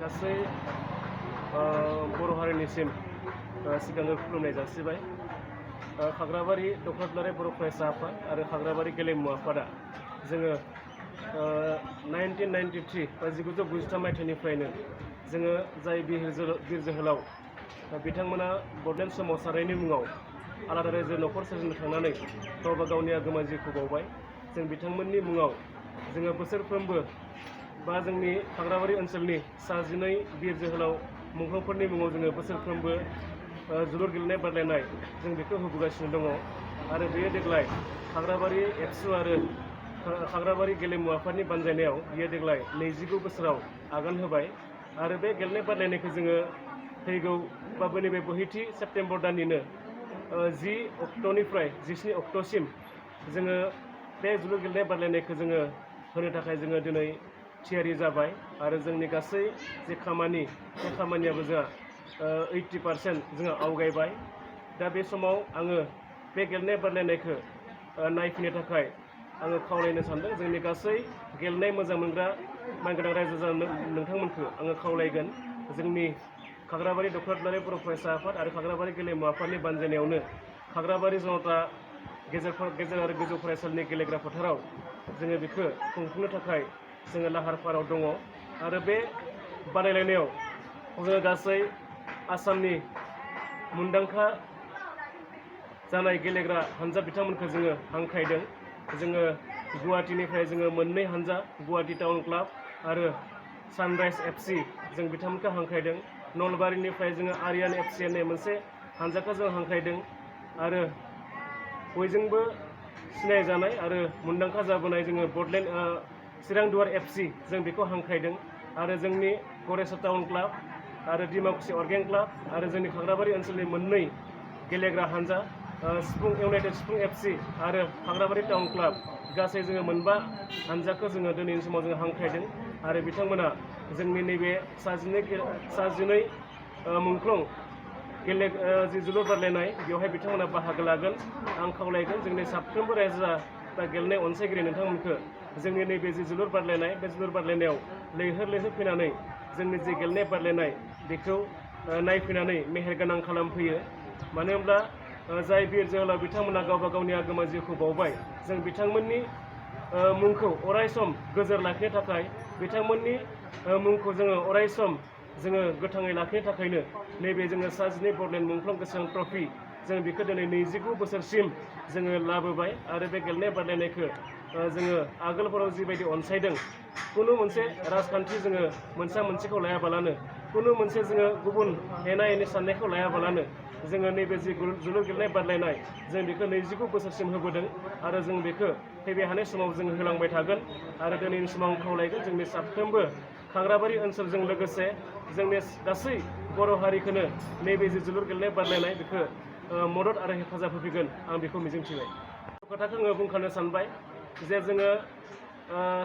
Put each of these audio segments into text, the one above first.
गासै बर' हारिनिसिम सिगांनो खुलुमनाय जासिबाय। खाग्राबारि दख'र बर' फरायसा आफाद आरो खाग्राबारि गेलेमु आफादा जोङो 1993 बा 1993 मायथाइनिफ्रायनो जोङो जाय बिर जोहोलाव बिथांमोना बडलेण्ड सोमावसारनायनि मुङाव आलादा रायजो न'खर सोरजिनो थांनानै गावबा गावनि आगोमा जिउखौ बावबाय। जों बिथांमोननि मुङाव जोङो बोसोरफ्रोमबो बा जोंनि खाग्राबारि ओनसोलनि 12 बिर जोहोलाव मुंख्लंफोरनि मुङाव जोङो बोसोरफ्रोमबो जोलुर गेलेनाय बादायलायनाय जों बेखौ होबोगासिनो दङ आरो बेयो देग्लाय खाग्राबारि एबसु आरो खाग्राबारि गेलेमु आफादनि बानजायनायाव बियो देग्लाय 29 बोसोराव आगान होबाय आरो बे गेलेनाय बादायलायनायखौ जोङो फैगौ बा नैबे 2 सेप्तेम्बर दाननिनो 10 अक्ट'निफ्राय 17 अक्ट'सिम जोङो बे जोलुर गेलेनाय बादायलायनायखौ जोङो होनो थाखाय जोङो दिनै थियारि जाबाय आरो जोंनि गासै जे खामानि बे खामानियाबो जोंहा 80% जोंहा आवगायबाय। दा बे समाव आङो बे गेलेनाय बादायलायनायखौ नायफैनो थाखाय आङो खावलायनो सानदों जोंनि गासै गेलेनाय मोजां मोनग्रा मानगोनां रायजो नोंथांमोनखौ आङो खावलायगोन जोंनि खाग्राबारि दख'र बर' फरायसा आफाद आरो खाग्राबारि गेलेमु आफादनि बानजायनायावनो खाग्राबारि जनता गेजेर आरो गोजौ फरायसालिनि गेलेग्रा फोथाराव जोङो बेखौ खुंफुंनो थाखाय जोङो लाहार फाहाराव दङ आरो बे बादायलायनायाव जोङो गासै आसामनि मुंदांखा जानाय गेलेग्रा हानजा बिथांमोनखौ जोङो हांख्रायदों। जोङो गुवाहाटीनिफ्राय जोङो 2 हानजा गुवाहाटी टाउन क्लाब आरो सानराइज एफसि जों बिथांमोनखौ हांख्रायदों। नलबारिनिफ्राय जोङो आरियान एफसि होननाय मोनसे हानजाखौ जों हांख्रायदों आरो बयजोंबो सिनायजानाय आरो मुंदांखा जाबोनाय जोङो बडलेण्ड चिरांदुवार एफसि जों बेखौ हांख्रायदों आरो जोंनि गरेस्वर टाउन क्लाब आरो डिमाकुसि अर्गें क्लाब आरो जोंनि खाग्राबारि ओनसोलनि 2 गेलेग्रा हानजा सिफुं इउनाइटेड सिफुं एफसि आरो खाग्राबारि टाउन क्लाब गासै जोङो 5 हानजाखौ जोङो दिनैनि समाव जोङो हांख्रायदों आरो बिथांमोना जोंनि नैबे 12 मुंख्लं जि जोलुर बादायलायनाय बेवहाय बिथांमोना बाहागो लागोन। आं खावलायगोन जोंनि साफ्रोमबो रायजो बा गेलेनाय अनसायगिरि नोंथांमोनखौ जोंनि नैबे जि जोलुर बादायलायनाय बे जोलुर बादायलायनायाव लैहोर फैनानै जोंनि जि गेलेनाय बादायलायनाय बेखौ नायफैनानै मेहेरगोनां खालामफैयो। मानो होनब्ला जाय बिर जोहोलाव बिथांमोना गावबा गावनि आगोमा जिउखौ बावबाय जों बिथांमोननि मुंखौ अरायसम गोजोर लाखिनो थाखाय बिथांमोननि मुंखौ जोङो अरायसम जोङो गोथाङै लाखिनो थाखायनो नैबे जोङो 12 बडलेण्ड मुंख्लं गोसोखां ट्रफि जों बेखौ दिनै 29 बोसोरसिम जोङो लाबोबाय आरो बे गेलेनाय बादायलायनायखौ जोङो आगोलफोराव जिबायदि अनसायदों खुनु मोनसे राजखान्थि जोङो मोनसेखौ लायाबालानो खुनु मोनसे जोङो गुबुन एना एनि साननायखौ लायाबालानो जोङो नैबे जि जोलुर गेलेनाय बादायलायनाय जों बेखौ 29 बोसोरसिम होबोदों आरो जों बेखौ फैबाय थानाय समाव जों होलांबाय थागोन आरो दिनैनि समाव आं खावलायगोन जोंनि साफ्रोमबो खाग्राबारि ओनसोलजों लोगोसे जोंनि गासै बर' हारिखौनो नैबे जि जोलुर गेलेनाय बादायलायनाय बेखौ मदद आरो हेफाजाब होफैगोन आं बेखौ मिजिंथिबाय। खोथाखौ आङो बुंखानो सानबाय जे जोङो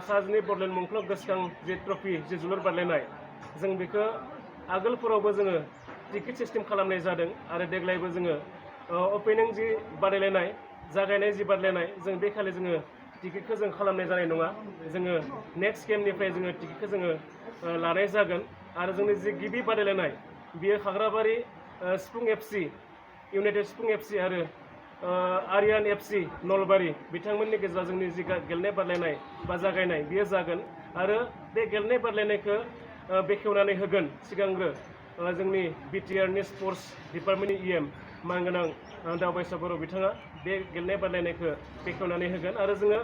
12 बडलेण्ड मुंख्लं गोसोखां जि ट्रफि जि जोलुर बादायलायनाय जों बेखौ आगोलफोरावबो जोङो टिकेट सिस्टेम खालामनाय जादों आरो देग्लायबो जोङो अपेनिं जि बादायलायनाय जागायनाय जि बादायलायनाय जों बे खालि जोङो टिकेटखौ जों खालामनाय जानाय नङा। जोङो नेक्स्ट गेमनिफ्राय जोङो टिकेटखौ जोङो लानाय जागोन आरो जोंनि जि गिबि बादायलायनाय बियो खाग्राबारि सिफुं एफसि इउनाइटेड सिफुं एफसि आरो आरियान एफसि नलबारि बिथांमोननि गेजेराव जोंनि जि गेलेनाय बादायलायनाय बा जागायनाय बियो जागोन आरो बे गेलेनाय बादायलायनायखौ बेखेवनानै होगोन सिगांग्रो जोंनि बिटिआरनि स्पर्ट्स डिपार्टमेन्टनि इएम मानगोनां दावबायसा बर' बिथाङा बे गेलेनाय बादायलायनायखौ बेखेवनानै होगोन आरो जोङो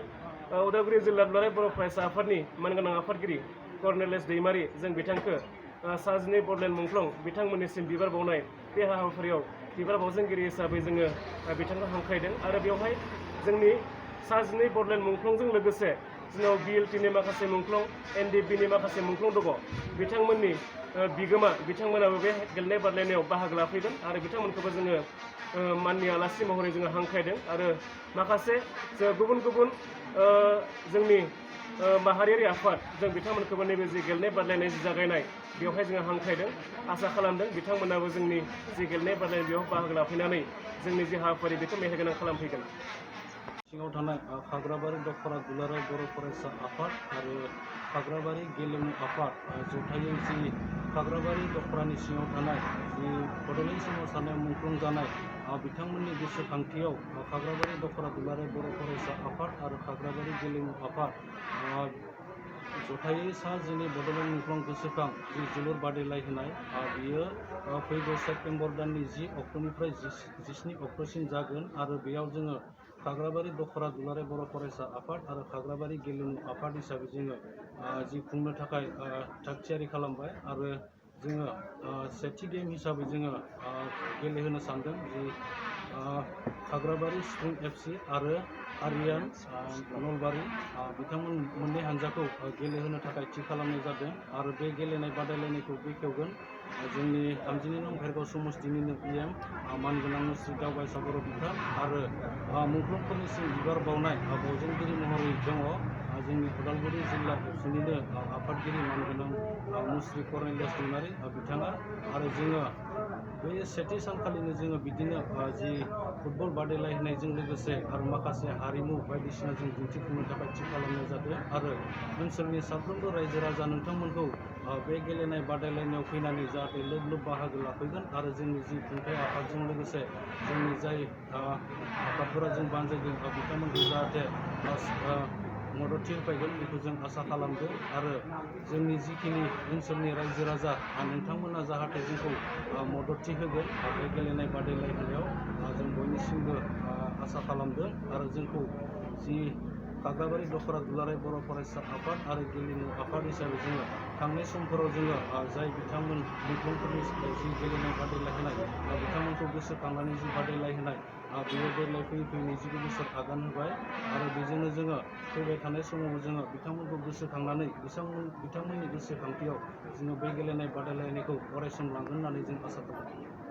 उदालगुरि जिल्ला दुलाराय बर' फरायसा आफादनि मानगोनां आफादगिरि कर्नेलेस दैमारि जों बिथांखौ 12 बडलेण्ड मुंख्लं बिथांमोननिसिम बिबार बावनाय बे हाबाफारियाव बिबार बावजेनगिरि हिसाबै जोङो बिथांखौ हांख्रायदों आरो बेवहाय जोंनि 12 बडलेण्ड मुंख्लंजों लोगोसे जोंनाव बिएलटिनि माखासे मुंख्लं एनडिएफबिनि माखासे मुंख्लं दङ बिथांमोननि बिगोमा बिथांमोनाबो बे गेलेनाय बादायलायनायाव बाहागो लाफैगोन आरो बिथांमोनखौबो जोङो माननि आलासि महरै जोङो हांख्रायदों आरो माखासे गुबुन जोंनि माहारियारि आफाद जों बिथांमोनखौबो नैबे जि गेलेनाय बादायलायनाय जि जागायनाय बेवहाय जोङो हांख्रायदों आसा खालामदों बिथांमोनाबो जोंनि जि गेलेनाय बादायलायनाय बेयाव बाहागो लाफैनानै जोंनि जि हाबाफारि बेखौ मेहेरगोनां खालामफैगोन। सिङाव थानाय खाग्राबारि दख'र दुलाराय बर' फरायसा आफाद आरो खाग्राबारि गेलेमु आफाद जथायै जि खाग्राबारि दख'रानि सिङाव थानाय जि बड'लेण्ड सोमावसारनायाव मुंख्लं जानाय बिथांमोननि गोसोखांथियाव खाग्राबारि दख'रा दुलाराय बर' फरायसा आफाद आरो खाग्राबारि गेलेमु आफाद जथायै सा जिनै बड'लेण्ड मुंख्लं गोसोखां जि जोलुर बादायलायहोनाय बियो फैगौ सेप्तेम्बर दाननि 10 अक्ट'निफ्राय 17 अक्ट'सिम जागोन आरो बेयाव जोङो खाग्राबारि दख'रा दुलाराय बर' फरायसा आफाद आरो खाग्राबारि गेलेमु आफाद हिसाबै जोङो जि खुंनो थाखाय थाग थियारि खालामबाय आरो जोङो सेथि गेम हिसाबै जोङो गेलेहोनो सानदों जि खाग्राबारि स्प्रिं FC आरो आरियान नलबारि बिथांमोन मोननै हानजाखौ गेलेहोनो थाखाय थि खालामनाय जादों आरो बे गेलेनाय बादायलायनायखौ बेखेवगोन जोंनि 32 नं भेरगाव समस्तिनिनो PM मानगोनां मुस्रि दावबायसा बर' बिफान आरो मुंख्लंफोरनिसिम बिबार बावनाय बावजेनगिरि महरै दङ जोंनि उदालगुरि जिल्ला एबसुनिनो आफादगिरि मानगोनां मुस्रि कर्नेलियास दैमारि बिथाङा आरो जोङो बे सेथि सानखालिनो जोङो बिदिनो जि फुटबल बादायलायनायजों लोगोसे आरो माखासे हारिमु बायदिसिना जों दिन्थिफुंनो थाखाय थि खालामनाय जादों आरो ओनसोलनि साफ्रोमबो रायजो राजा नोंथांमोनखौ बे गेलेनाय बादायलायनायाव फैनानै जाहाथे लोब लोब बाहागो लाफैगोन आरो जोंनि जि खुंथाय आफादजों लोगोसे जोंनि जाय आफादफोरा जों बानजायदों बिथांमोनखौ जाहाथे मददथि होफैगोन बेखौ जों आसा खालामदों आरो जोंनि जिखिनि ओनसोलनि रायजो राजा नोंथांमोना जाहाथे जोंखौ मददथि होगोन बे गेलेनाय बादायलायनायाव जों बयनिसिमबो आसा खालामदों आरो जोंखौ जि खाग्राबारि दख'रा दुलाराय बर' फरायसा आफाद आरो गेलेमु आफाद हिसाबै जोङो थांनाय समफोराव जोङो जाय बिथांमोन मुंख्लंफोरनि जि गेलेनाय बादायलायहोनाय बिथांमोनखौ गोसोखांनानै जि बादायलायहोनाय बेयो देग्लाय फैयै 29 बोसोर आगान होबाय आरो बेजोंनो जोङो फैबाय थानाय समावबो जोङो बिथांमोनखौ गोसोखांनानै बिथांमोननि गोसोखांथियाव जोङो बे गेलेनाय बादायलायनायखौ अरायसम लांगोन होननानै जों आसा खालामो।